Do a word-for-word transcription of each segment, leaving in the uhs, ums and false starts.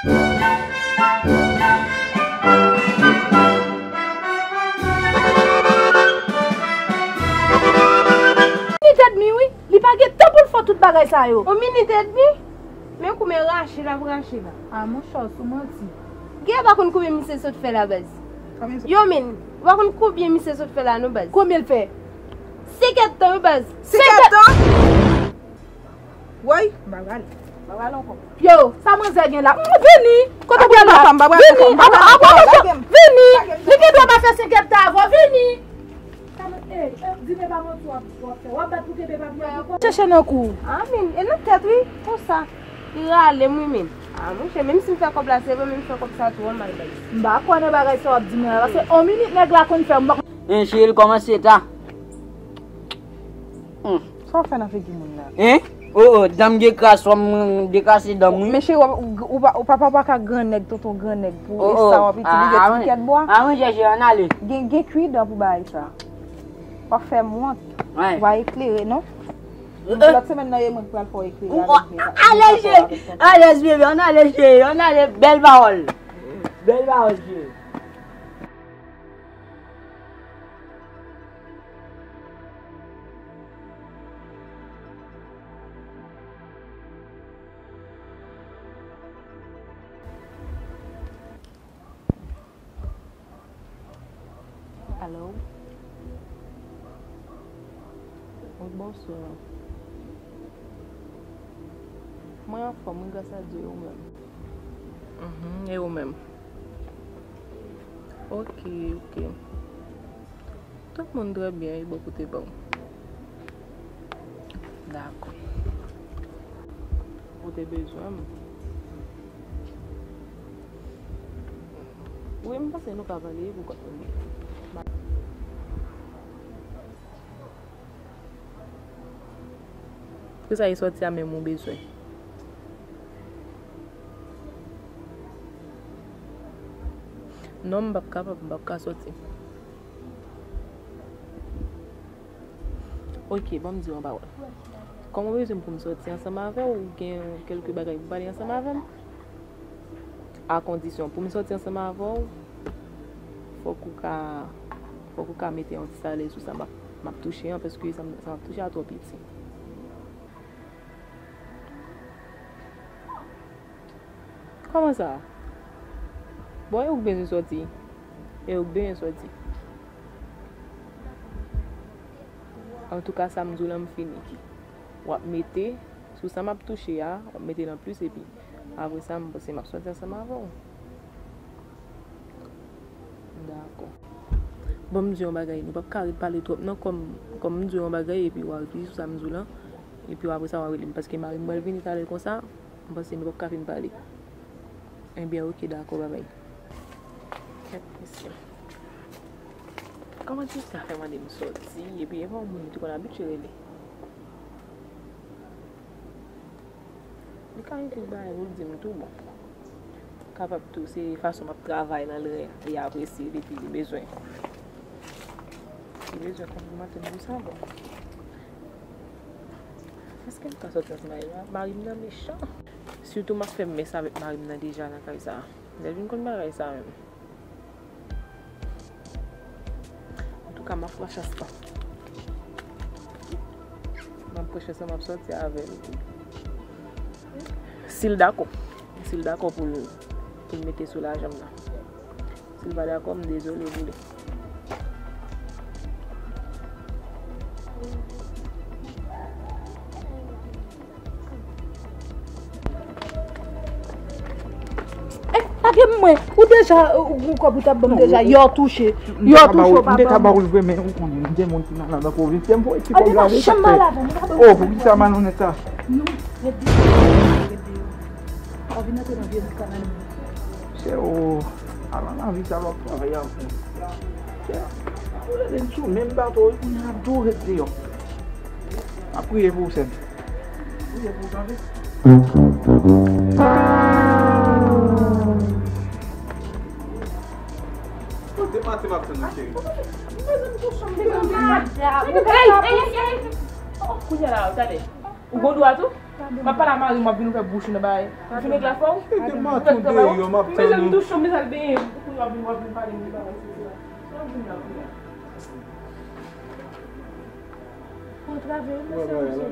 Minit edmi, wi. Li pa gen tan pou l fè tout bagay sa yo. Yon minit edmi? Men koumen rache l ap rache la. A, monchè, w sou manti. Gen pa konn koumen misye sot fè la, baz. Yo, men, ou pa konn konbyen misye sot fè la, non, baz. Konbyen l fè? Senkant tan, wi, baz. Senkant tan? Woy, m pa prale. M pa prale ankò. Yo, sa manzè gen la? Mm, vini. Kote w prale la? Vini. Apa, apa, apa, vini. Li gen dwa pa fè senkant tan avè w. Vini. Sa man-, eh, eh, di men pa manti w ap, w ap fè. W ap bat pou kenbe papye a pou kò. Chèche nan kou. A, men, e nan tèt, wi, konsa. Li rale m, wi, men. A, monchè, menm si m fè kòb la, se vre, men m fè kòb sa twò mal, baz. M pa kwè nan bagay sa w ap di m la, paske on minit nèg la konn fè, m pa konn. Hein, cheri, kòman se ta? Hmm. Sa w fè nan figi moun nan? Hein? Oh, oh, dan m gen kras, fò m dekrase dan m, wi. Men cheri, w, w, w pa, w papa pa ka gran nèg, tonton gran nèg pou e sa w ap itilize ti kèt bwa. Aranjè, cheri, ann ale. Gen, gen kwi dan pou bagay sa. W ap fè m wont. Wi. W pa eklere, non? Lòt semèn nan, e mwen ki pral fè w eklere avèk bebe. Alèz, cheri, ann ale, cheri, ann ale, bèl pawòl. Bèl pawòl, cheri. Alo? Wi, bonswa. Mwen anfòm, wi, gras a Dye, ou menm? Mhm, e ou menm? Ok, ok. Tout moun trè byen, wi, bò kote pa w. Dakò. Ou te bezwen m? Wi, m panse nou ka pale pou kont nou. Pou sa e sòti a menm ou bezwen? Non, m p ap kapab, m p ap ka sòti. Ok, ban m di w yon pawòl. Kòman w bezwen m pou m sòti ansanm avè w, ou gen kèlke bagay pou pale ansanm avè m? Akondisyon pou m sòti ansanm avè w, fòk ou ka, fòk ou ka mete yon ti salè sou sa m ap, m ap touche an, paske sa m, sa m ap touche a twò piti. Kòman sa? Bon, e ou k bezwen sòti. E ou k bezwen sòti. Antouka, sa m di w lan, m fini. W ap mete, sou sa m ap touche a, w ap mete nan plis, epi apre sa, m panse m ap sòti ansanm avè w. Dakò. Bon, m di yon bagay, nou p ap ka ret pale twòp, non, kòm, kòm m di yon bagay, epi w a repli sou sa m di w lan, epi w apre sa, w a rele m, paske mari m pral vini talè konsa. M panse nou p ap ka fin pale. Ebyen, ok, dakò, babay. Kèt, mesye. Kòman Jessica fè mande m sòti, epi e pa yon moun m te konn abitye rele? Li ka ekri bagay pou l di m tou, bon. Kapab tou, se fason m ap travay lan, li, li apresye l, epi li bezwen. Li bezwen konpliman m pou sa, bon. Èske m ka sòti ansanm avè l? Mari m nan mechan. Sitou m ap fè mès avèk mari m nan deja nan kay sa. Lè l vin konn bagay sa menm. Antouka, m ap pran chans lan. M ap pran chans lan, m ap sòti avè l. Si l dakò. Si l dakò pou l, pou l mete sou lajan m nan. Si l pa dakò, m dezole pou li. Eh, lage m mwen. Ou deja, ou gon kòb ou t ap ban m deja. Yo touche. Yo touche, w pa ban mwen. M te ka ba ou l vre, men ou konnen, m gen moun ki malad an pwovens. Lè m voye ti kòb la, sa fè. Oh, poukisa malonèt sa? Non, ret deyò. Ret deyò. Pa vin antre nan vye bout kanal mwen. Chè, o, al nan lavi sa, w ap travay avè m. Chè, ou rele m sou menm bato, wi, kounye a tou ret deyò. M ap priye pou ou, sè m. Priye pou ou, tande. Ou te pati, m ap tann ou, cheri. Ey, ey, ey, ey! Oh, kounye a la, tande. Ou gon dwa tou? M ap pale a mari m, w ap vin ouvè bouch ou nan bagay. Ou fin regle afè w? Mete maton deyò, m ap tann ou. Mezanmi, touche w, mezanmi, benyen. Pou kounye a w ap vin, w ap vin pale m de bagay sou sa. Sa w vin la kounye a? Ou antrave wi, mesye, mesye.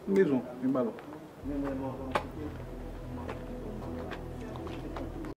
Mezon, vin balon.